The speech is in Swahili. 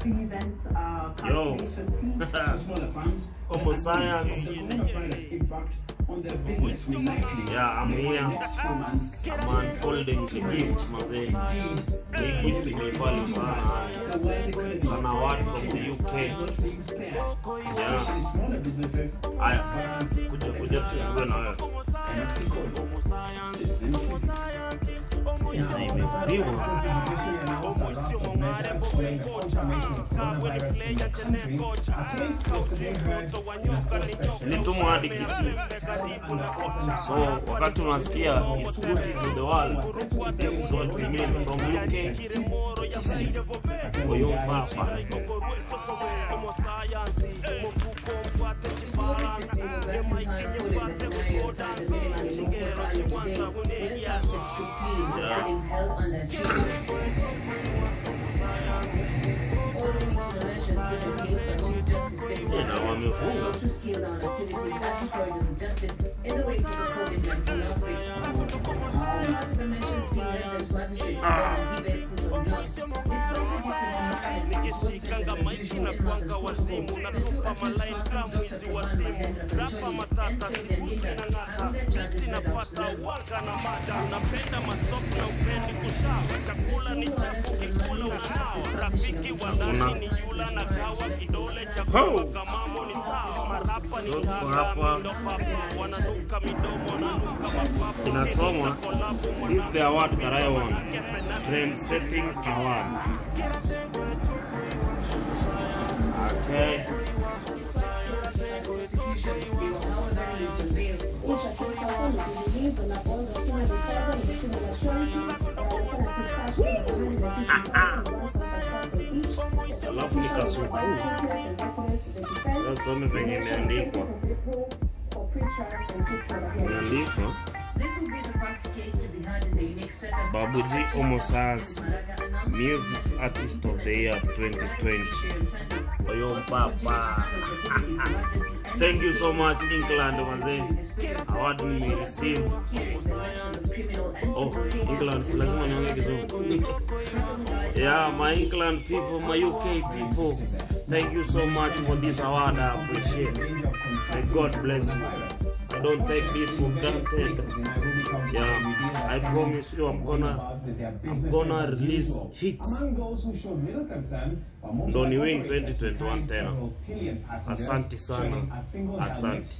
Yo. Homo Science. Yeah, I'm here. I'm unfolding the gift, mazee. Hii gift ni value sana. It's an award from the UK. Yeah. Aya, kuja kuja tufungue na wewe. Yeah, imepigwa. Nilitumwa hadi Kisii. So wakati unasikia it's pussy to the world, this is what we mean from UK Kisii. Oyo papa. Yeah. Na wamefunga. Nikishikanga maiki na kuanga wazimu, natupa malaini kama mwizi wa simu, rapa matata sigusi na ng'ata, biti napata wanga na mada, napenda masoko na upendi kushawa, chakula ni chafu kikula unanawa, rafiki wa dhati ni yula na gawa, kidole cha kuwa kamamo ni sawa, marapa ni kaka mindo papa, wananuka midomo wananuka mapapu. Inasomwa, this is the award that I won, Trend Setting Award. Okay. Alafu nikasuku. Sasa venye imeandikwa. Imeandikwa Babuji Omo Science Music Artist of the Year 2020. Oyo papa. Thank you so much, England mazee. Award we receive. Oh, England, si lazima niongee Kizungu. Yeah, my England people, my UK people, thank you so much for this award. I appreciate. May God bless you. I don't take this for granted. Yeah, I promise you I'm gonna release hits. Ndo ni win 2021 tena. Asante sana. Asante.